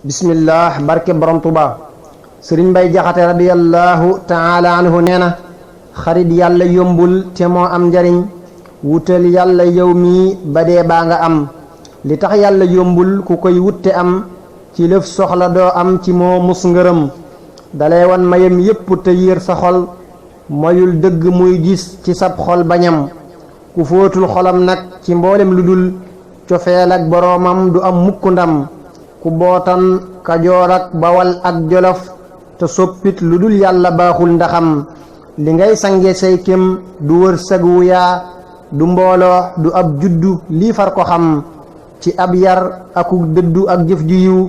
bismillah barke borom Tuuba sëriñ Mbay Jaxate radiyallahu taala anhu nee na xarit yàlla yombul te moo am njariñ wutal yàlla yow mii ba dee baa nga am li tax yàlla yombul ku koy wutte am ci lëf soxla doo am ci moo mus ngërëm dalay wan mayam yépp te yiir sa xol mayul dëgg muy gis ci sab xol bañam ku fóotul xolam nag ci mboolem lu dul cofeel ak boroomam du am mukk ndam ku bootan Kajoor ak Bawal ak Jolof te soppit lu dul yàlla baaxul ndaxam li ngay sange say kem du wër sag wu yaa du mbooloo du ab juddu lii far ko xam ci ab yar aku dëddu ak jëf ju yiw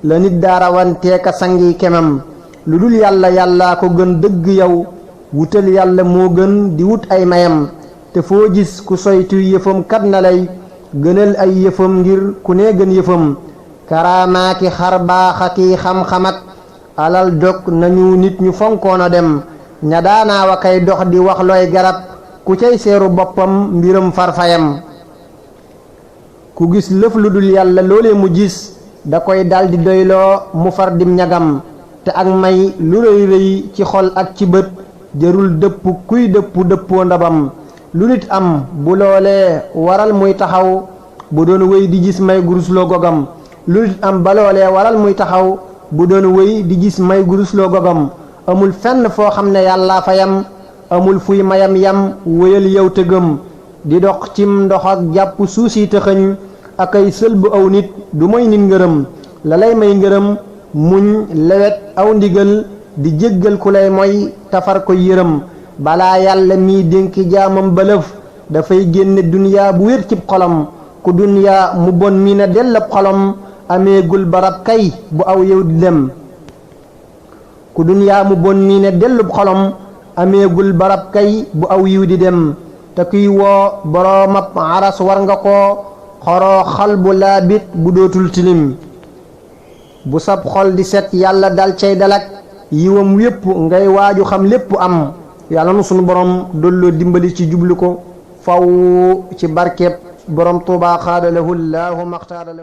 la nit daarawanteeka sangi kemam lu dul yàlla yàllaa ko gën dëgg yow wutal yàlla moo gën di wut ay mayam te foo gis ku soytu yëfam kat na lay gënal ay yëfam ngir ku ne gën yëfam karaamaaki xar baaxaki xam-xam ak alal dog nañu nit ñu fonkoon a dem ña daanaa wa kay dox di wax looy garab ku cay seeru boppam mbiram farfayam ku gis lëf lu dul yàlla loolee mu gis da koy daldi doyloo mu far dim ñagam te ak may lu rëy rëy ci xol ak ci bët jërul dëpp kuy dëppoo ndabam lu nit am bu loolee waral muy taxaw bu doon wéy di gis may gurusloo gogam lu nit am ba loolee waral muy taxaw bu doon wéy di gis may gurusloo gogam amul fenn foo xam ne yàllaa fa yam amul fuy mayam yam wéyal yow te gëm di dox cim ndox ak jàpp suusi tëxëñ ak ay sël bu aw nit du moy nit ngërëm la lay may ngërëm muñ lewet aw ndigal di jéggal ku lay moy tafar ko yërëm balaa yàlla mii dénki jaamam bëlëf dafay génne duniyaa bu wér cib xolam ku duniyaa mu bon mi na dellab xolam ameegul barab kay bu aw yow di dem ku duniyaa mu bon mii ne dellub xolam ameegul barab kay bu aw yiw di dem te kuy woo boroomab aras war nga koo xoroo xal bu laabit bu dootul tilim bu sab xol di set yàlla dal cay dalak yiwam wépp ngay waaju xam lépp am yàlla nu sunu borom dolloo dimbali ci jublu ko faw ci barkeb borom Tuubaa xaadalahu llaahu maxtaara lahu